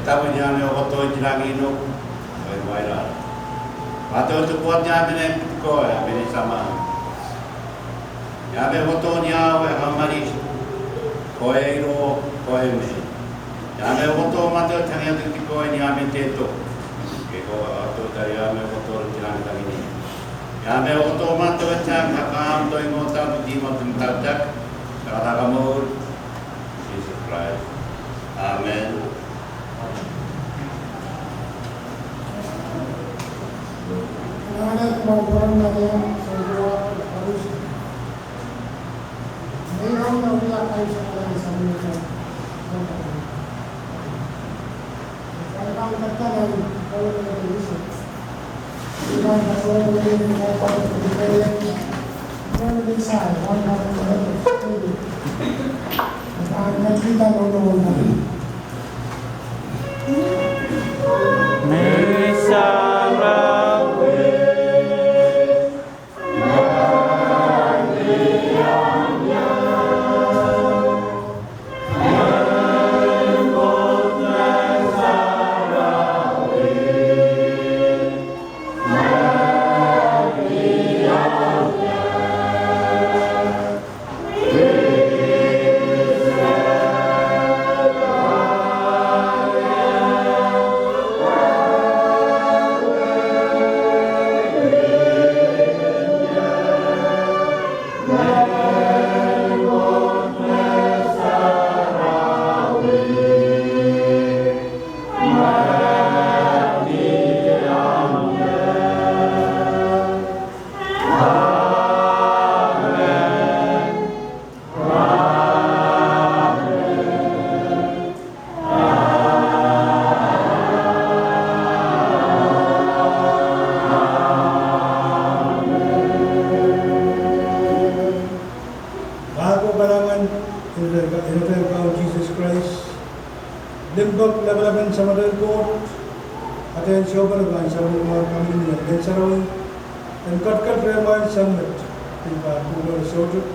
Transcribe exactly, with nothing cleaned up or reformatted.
Dahme ni ahmw kohdo kilang inou, eh, wailahla. Patohdo pwoat ni ahmw mehn pid ko, eh, ahmw mehn saman. Ni ahmw kohdo ni ahmw, eh, ahmw mali, ko eh iro, ko eh mehn. Ni ahmw kohdo mado tangiangdi ko, eh, ni ahmw mehn dehdo. Ke ko, eh, kohdo, ni ahmw kohdo kilang inou. Ni ahmw kohdo mado tang, kak ahmw doh imoudahn, di mour doadoahk, kak ahmw mour. Sises Krais. Amen. Pahpa kalahngan, en atail Kaun Sises Krais, limpoak lapalap en Samatail Koht, atail Sounpar, pahn Samatail Koht, Kaun Ngehn Sarawi, en ketiket rehmwail sang met, pil pahn kohkohla soutuk.